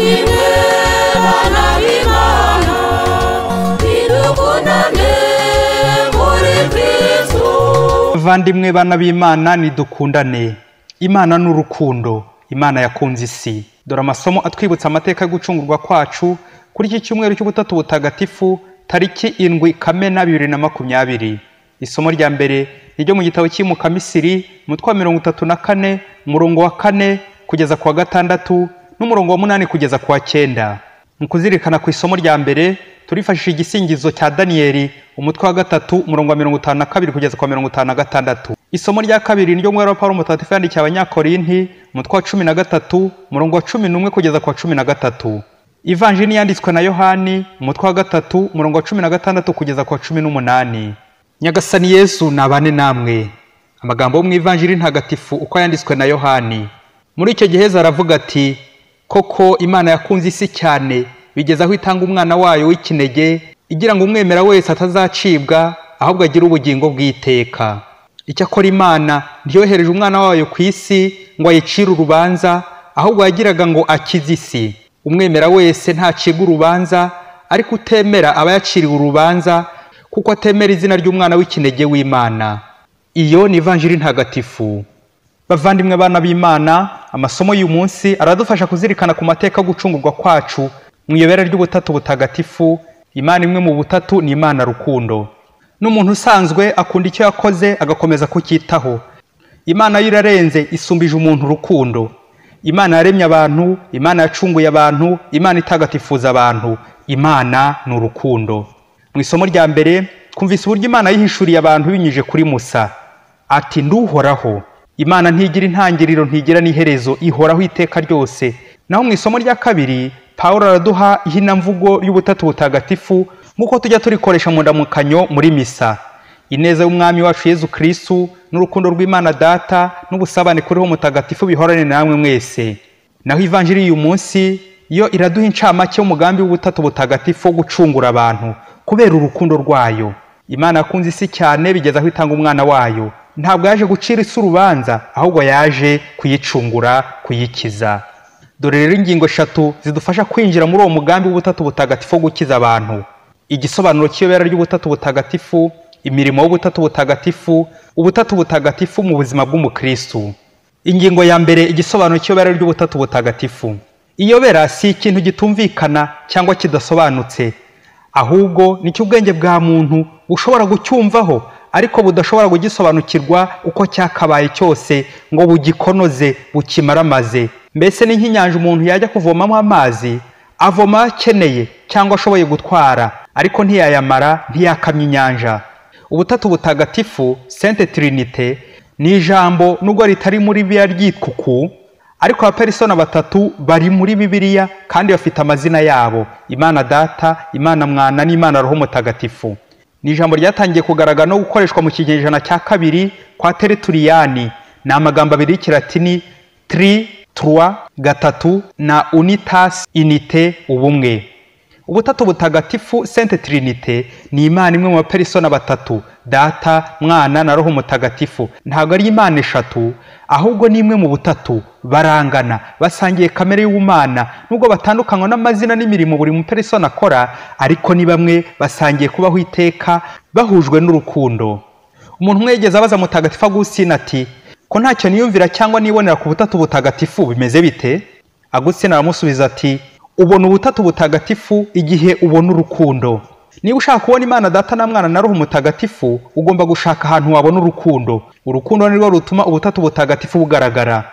Bavandimwe bana b'Imana, nidukundane muri Kristo. Bavandimwe bana b'Imana, nidukundane. Imana ni urukundo, Imana yakunze isi. Dore amasomo atwibutsa amateka yo gucungurwa kwacu kuri iki cyumweru cy'Ubutatu Butagatifu, tariki 7 Kamena 2020. Isomo rya mbere ni ryo mu gitabo cy'Imukamisiri, umutwe wa 34, umurongo wa 4 kugeza ku wa 6 n'umurongo wa 8 kugeza ku wa 9. Mu kuzirikana ku isomo rya mbere turifashisha igisingizo cya Daniyeli, umutwe wa 3, umurongo wa 52 kugeza ku wa 56. Isomo rya kabiri ni ryo mu Paulo Mutagatifu yandikiye Abanyakorinti, umutwe wa 13, umurongo wa 11 kugeza ku wa 13. Ivanjiri yanditswe na Yohani, umutwe wa 3, umurongo wa 16 kugeza ku wa 18. Nyagasani Yesu nabane namwe. Amagambo yo mu Ivanjiri ntagatifu uko yanditswe na Yohani. Muri icyo gihe aravuga ati: koko Imana yakunze isi cyane bigeza aho itanga umwana wayo w'ikinege, igira ngo umwemera wese atazacibwa ahubwo agire ubugingo bw'iteka. Icyakora Imana ntiyohereje umwana wayo ku isi ngo ayicire urubanza, ahubwo yagiraga ngo akize isi. Umwemera wese ntacibwa urubanza, ariko utemera aba yaciriwe urubanza, kuko atemera izina ry'umwana w'ikinege w'Imana. Iyo ni Ivanjiri ntagatifu. Bavandimwe bana b'Imana, amasomo y'uyu munsi aradufasha kuzirikana ku mateka yo gucungurwa kwacu mu iyobera ry'Ubutatu Butagatifu. Imana imwe mu butatu ni Imana rukundo. N'umuntu usanzwe akunda icyo yakoze agakomeza kucyitaho. Imana yo irarenze, isumbije umuntu urukundo. Imana yaremye abantu, Imana yacunguye abantu, Imana itagatifuza abantu. Imana ni urukundo. Mu isomo rya mbere twumvise uburyo Imana yihishuriye abantu binyujije kuri Musa. Ati: nduhoraho. Imana ntigira intangiriro, ntigira n'iherezo, ihoraho iteka ryose. Naho mu isomo rya kabiri Paulo araduha ihinamvugo y'Ubutatu Butagatifu nk'uko tujya turikoresha mu ndamukanyo muri misa. Ineza y'Umwami wacu Yezu Kristu n'urukundo rw'Imana Data n'ubusabane kuri Roho Mutagatifu bihorane namwe mwese. Naho Ivanjiri y'uyu munsi yo iraduha incamake y'umugambi w'Ubutatu Butagatifu wo gucungura abantu kubera urukundo rwayo. Imana yakunze isi cyane bigeza aho itanga umwana wayo. Ntabwo yaje gucira isi urubanza, ahubwo yaje kuyicungura, kuyikiza. Dore rero ingingo eshatu zidufasha kwinjira muri uwo mugambi w'Ubutatu Butagatifu wo gukiza abantu. Igisobanuro cy'iyobera ry'Ubutatu Butagatifu, imirimo y'Ubutatu Butagatifu, Ubutatu Butagatifu mu buzima bw'umukristu. Ingingo ya mbere, igisobanuro cy'iyobera ry'Ubutatu Butagatifu. Iyobera si ikintu gitumvikana cyangwa kidasobanutse, ahubwo ni cyo ubwenge bwa muntu bushobora gucyumvaho ariko budashobora kugisobanukirwa uko cyakabaye cyose ngo bugikonoze, bukimaramaze. Mbese ni nk'inyanja umuntu yajya kuvomamo amazi, avoma akeneye cyangwa ashoboye gutwara, ariko ntiyayamara, ntiyakamya inyanja. Ubutatu Butagatifu, Sainte Trinité, ni ijambo nubwo ritari muri Bibiliya ryitwa uku, ariko abaperisona batatu bari muri Bibiliya kandi bafite amazina yabo: Imana Data, Imana Mwana n'Imana Roho Mutagatifu. Ni ijambo ryatangiye kugaragara no gukoreshwa mu kinyejana cya 2 kwa Tertullian. Ni amagambo abiri y'ikilatini tri, trois, gatatu, na unitas, unité, ubumwe. Ubutatu Butagatifu, Sainte Trinité, ni Imana imwe mu baperisona batatu, Data, Mwana na Roho Mutagatifu. Ntabwo ari Imana eshatu, ahubwo ni imwe mu butatu. Barangana, basangiye kamere y'ubumana, nubwo batandukanywa n'amazina n'imirimo buri muperisona akora, ariko ni bamwe, basangiye kubaho iteka, bahujwe n'urukundo. Umuntu umwe yigeze abaza Mutagatifu Agustina ati: ko ntacyo niyumvira cyangwa nibonera ku Butatu Butagatifu bimeze bite? Agustina aramusubiza ati: ubona Ubutatu Butagatifu igihe ubona urukundo. Niba ushaka kubona Imana Data na Mwana na Roho Mutagatifu, ugomba gushaka ahantu wabona urukundo. Urukundo nirwo rutuma Ubutatu Butagatifu bugaragara.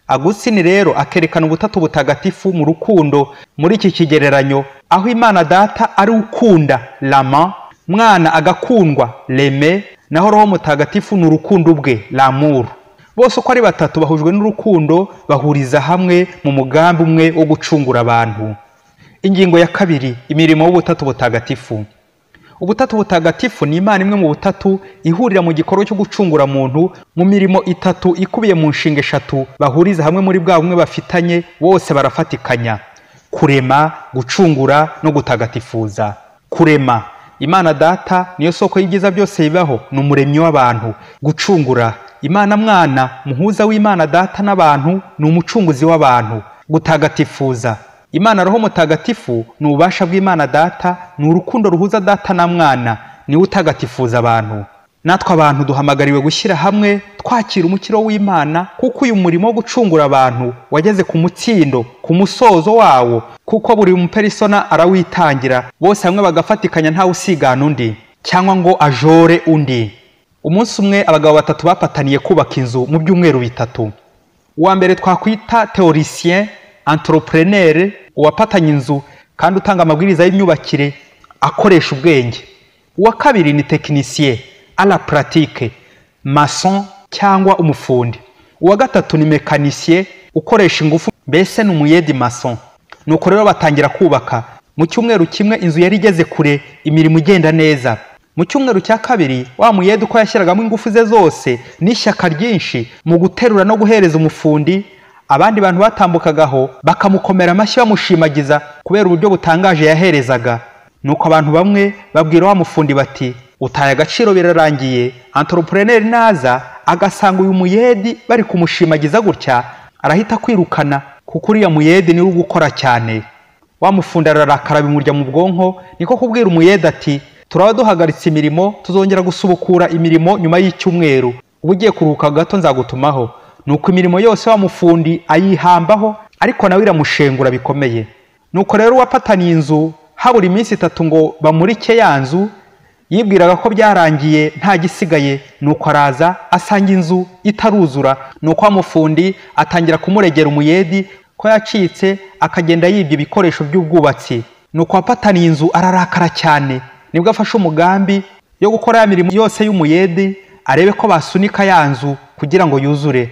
Agustina rero akerekana Ubutatu Butagatifu mu rukundo muri iki kigereranyo, aho Imana Data ari ukunda, l'amant, Mwana agakundwa, l'aimé, naho Roho Mutagatifu ni urukundo ubwe, l'amour. Bose uko ari batatu bahujwe n'urukundo, bahuriza hamwe mu mugambi umwe wo gucungura abantu. Ingingo ya kabiri, imirimo y'Ubutatu Butagatifu. Ubutatu Butagatifu ni Imana imwe mu butatu ihurira mu gikorwa cyo gucungura muntu mu mirimo itatu ikubiye mu nshinga eshatu bahuriza hamwe muri bwa bumwe bafitanye, bose barafatikanya: kurema, gucungura no gutagatifuza. Kurema, Imana Data niyo soko y'ibyiza byose bibaho, ni umuremyi w'abantu. Gucungura, Imana Mwana, muhuza w'Imana Data n'abantu, ni umucunguzi w'abantu. Gutagatifuza, Imana Roho Mutagatifu ni ububasha bw'Imana Data, ni urukundo ruhuza Data na Mwana, niwe utagatifuza abantu. Natwe abantu duhamagariwe gushyira hamwe twakira umukiro w'Imana, kuko uyu murimo wo gucungura abantu wageze ku mutsindo, ku musozo wawo, kuko buri muperisona arawitangira, bose hamwe bagafatikanya ntawe usigana undi cyangwa ngo ajore undi. Umunsi umwe abagabo batatu bapataniye kubaka inzu mu byumweru bitatu. Uwa mbere twakwita théoricien, entrepreneur, uwapatanye inzu kandi utanga amabwiriza y'imyubakire akoresha ubwenge. Uwa kabiri ni technicien à la pratique, maçon cyangwa umufundi. Uwa gatatu ni mécanicien, ukoresha ingufu, mbese ni umuyedi maçon. Nuko rero batangira kubaka. Mu cyumweru kimwe inzu yari igeze kure, imirimo igenda neza. Mu cyumweru cya kabiri wa muyedi uko yashyiragamo ingufu ze zose n'ishyaka ryinshi mu guterura no guhereza umufundi, abandi bantu batambukagaho bakamukomera amashyi bamushimagiza kubera uburyo butangaje yaherezaga. Nuko abantu bamwe babwira wa mufundi bati: utaye agaciro, birarangiye, entrepreneur naza agasanga uyu muyedi bari kumushimagiza gutya arahita kwirukana, kuko uriya muyedi niwe gukora cyane. Wa mufundi ararakara bimurya mu bwonko, niko kubwira umuyedi ati: turaba duhagaritse imirimo, tuzongera gusubukura imirimo nyuma y'icyumweru, ubu ugiye kuruhuka gato nzagutumaho. Nuko imirimo yose wa mufundi ayihambaho, ariko nawe iramushengura bikomeye. Nuko rero uwapataniye inzu habura iminsi 3 ngo bamurike ya nzu, yibwiraga ko byarangiye nta gisigaye. Nuko araza asanga inzu itaruzura. Nuko wa mufundi atangira kumuregera umuyedi ko yacitse akagenda yibye ibikoresho by'ubwubatsi. Nuko uwapataniye inzu ararakara cyane, nibwo afashe umugambi yo gukora ya mirimo yose y'umuyedi arebe ko basunika ya nzu kugira ngo yuzure.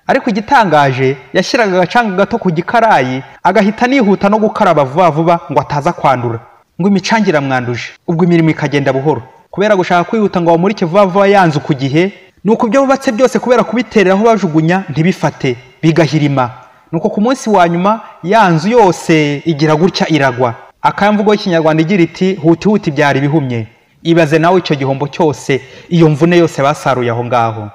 Ariko igitangaje, yashyiraga agacanga gato ku gikarayi agahita nihuta no gukaraba vuba vuba ngo ataza kwandura, ngo imicanga iramwanduje. Ubwo imirimo ikagenda buhoro kubera gushaka kwihuta ngo bamurike vuba vuba ya nzu ku gihe. Nuko ibyo bubatse byose kubera kubitereraho bajugunya ntibifate, bigahirima. Nuko ku munsi wa nyuma ya nzu yose igira gutya iragwa. Akamvugo y'ikinyarwanda igira iti: huti huti byari bihumye. Ibaze nawe icyo gihombo cyose, iyo mvune yose basaruye aho ngaho.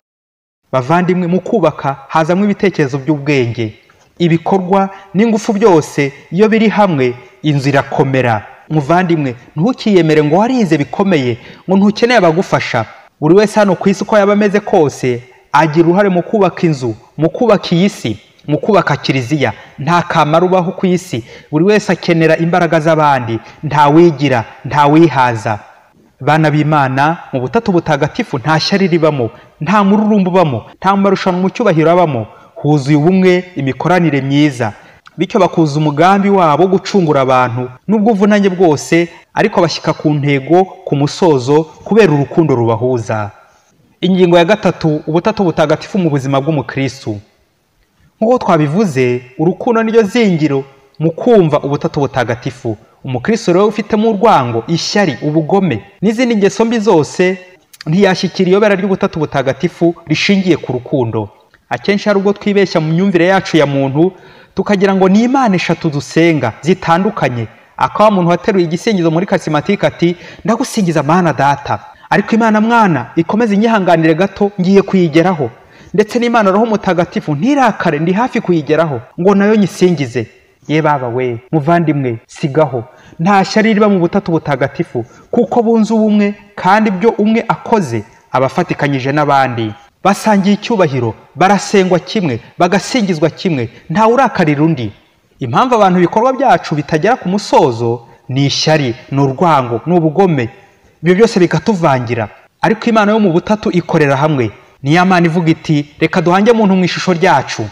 Bavandimwe, mu kubaka hazamwo ibitekerezo by'ubwenge, ibikorwa n'ingufu, byose iyo biri hamwe inzu irakomera. Muvandimwe, ntukiyemere ngo warize bikomeye, ngo ntukeneye abagufasha. Buri wese hano ku isi uko yaba ameze kose agira uruhare mu kubaka inzu, mu kubaka iyi si, mu kubaka kiliziya. Nta kamaro ubaho ku isi, buri wese akenera imbaraga z'abandi, ntawigira, ntawihaza. Bana b'Imana, mu butatu butagatifu nta shyari ribamo, nta mururumba ubamo, nta marushanwa mu cyubahiro abamo, huzuye ubumwe, imikoranire myiza. Bityo bakuza umugambi wabo wo gucungura abantu nubwo uvunanye bwose, ariko bashyika ku ntego ku musozo kubera urukundo rubahuza. Ingingo ya gatatu, ubutatu butagatifu mu buzima bw'umukristu. Nk'uko twabivuze, urukundo niryo zingiro mu kumva ubutatu butagatifu. Umukristo rero ufitemo urwango, ishyari, ubugome n'izindi ngeso mbi zose ntiyashyikira iyobera ry'ubutatu butagatifu rishingiye ku rukundo. Akenshi hari ubwo twibeshya mu myumvire yacu ya muntu, tukagira ngo ni Imana eshatu dusenga zitandukanye. Akaba muntu wateruye igisingizo muri karisimatike ati: ndagusingiza Mana Data, ariko Imana Mwana ikomeze inyihanganire gato ngiye kuyigeraho, ndetse n'Imana Roho Mutagatifu ntirakare ndi hafi kuyigeraho ngo nayo nyisingize. Ye baba we, muvandimwe, sigaho. Nta shyari riba mu butatu butagatifu, kuko bunze ubumwe, kandi ibyo umwe akoze abafatikanyije n'abandi. Basangiye icyubahiro, barasengwa kimwe, bagasingizwa kimwe, nta urakarira undi. Impamvu abantu ibikorwa byacu bitagera ku musozo ni ishyari, ni urwango, ni ubugome, ibyo byose bikatuvangira. Ariko Imana yo mu butatu ikorera hamwe. Niyo Mana ivuga iti: reka duhange muntu mu ishusho ryacu.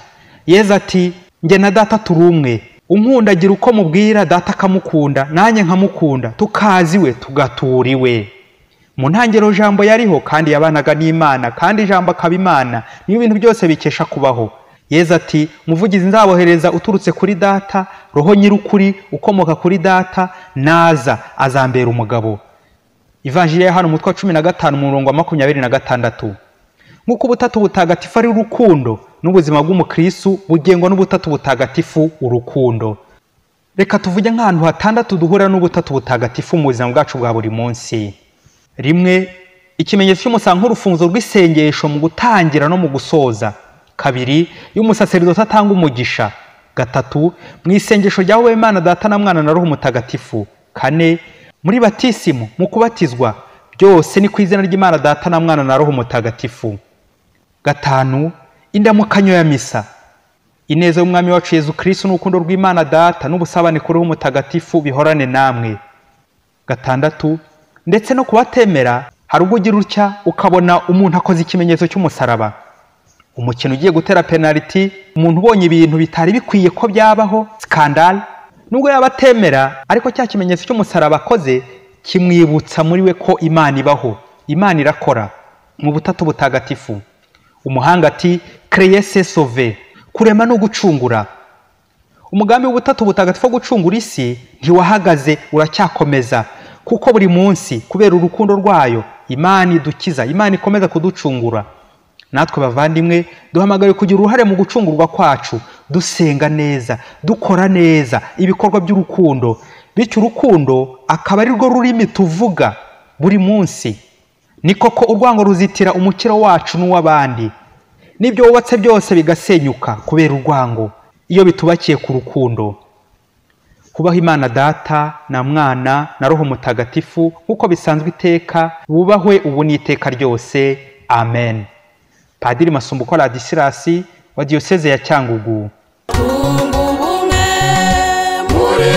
Yezu ati: njye na Data turi umwe, unkunda agira uko mubwira, Data akamukunda, nanjye nkamukunda, tukazi we tugatura iwe. Mu ntangiriro Jambo yariho, kandi yabanaga n'Imana, kandi Jambo akaba Imana, niyo ibintu byose bikesha kubaho. Yezu ati: umuvugizi nzabohereza uturutse kuri Data, Roho nyir'ukuri ukomoka kuri Data, naza azambera umugabo. Ivanjiri ya Yohana umutwe wa 15 umurongo wa 26. Nk'uko ubutatu butagatifu ari urukundo, n'ubuzima bw'umukristu bugengwa n'ubutatu butagatifu urukundo. Reka tuvuge nk'ahantu hatandatu duhura n'ubutatu butagatifu mu buzima bwacu bwa buri munsi. Rimwe, ikimenyetso cy'umusaraba nk'urufunzo rw'isengesho mu gutangira no mu gusoza. Kabiri, iyo umusaseridoti atanga umugisha. Gatatu, mu isengesho rya Wowe Imana Data na Mwana na Roho Mutagatifu. Kane, muri batisimu, mu kubatizwa, byose ni ku izina ry'Imana Data na Mwana na Roho Mutagatifu. Gatanu, indamukanyo ya misa. Ineza y'Umwami wacu Yezu Kristo n'urukundo rw'Imana Data n'ubusabane kuri Roho Mutagatifu bihorane namwe. Gatandatu, ndetse no kubatemera, hari ubwo ugira utya ukabona umuntu akoze ikimenyetso cy'umusaraba. Umukino ugiye gutera penaliti, umuntu ubonye ibintu bitari bikwiye ko byabaho, scandale, nubwo yaba atemera, ariko cya kimenyetso cy'umusaraba akoze kimwibutsa muri we ko Imana ibaho, Imana irakora mu butatu butagatifu. Umuhanga ati créer c'est sauver, kurema no gucungura. Umugambi w'ubutatu butagatifu wo gucungura isi ntiwahagaze, uracyakomeza, kuko buri munsi kubera urukundo rwayo Imana idukiza, Imana ikomeza kuducungura. Natwe bavandimwe duhamagaye kugira uruhare mu gucungurwa kwacu, dusenga neza, dukora neza ibikorwa by'urukundo, bityo urukundo akaba ari rwo rurimi tuvuga buri munsi. Ni koko urwango ruzitira umukiro wacu n'uw'abandi, n'ibyo wubatse byose bigasenyuka kubera urwango iyo bitubakiye ku rukundo. Kubaho Imana Data na Mwana na Roho Mutagatifu nk'uko bisanzwe iteka, wubahwe ubu n'iteka ryose. Amen. Padiri Masumbuko Ladisirasi wa Diyoseze ya Cyangugu. Twunga ubumwe muri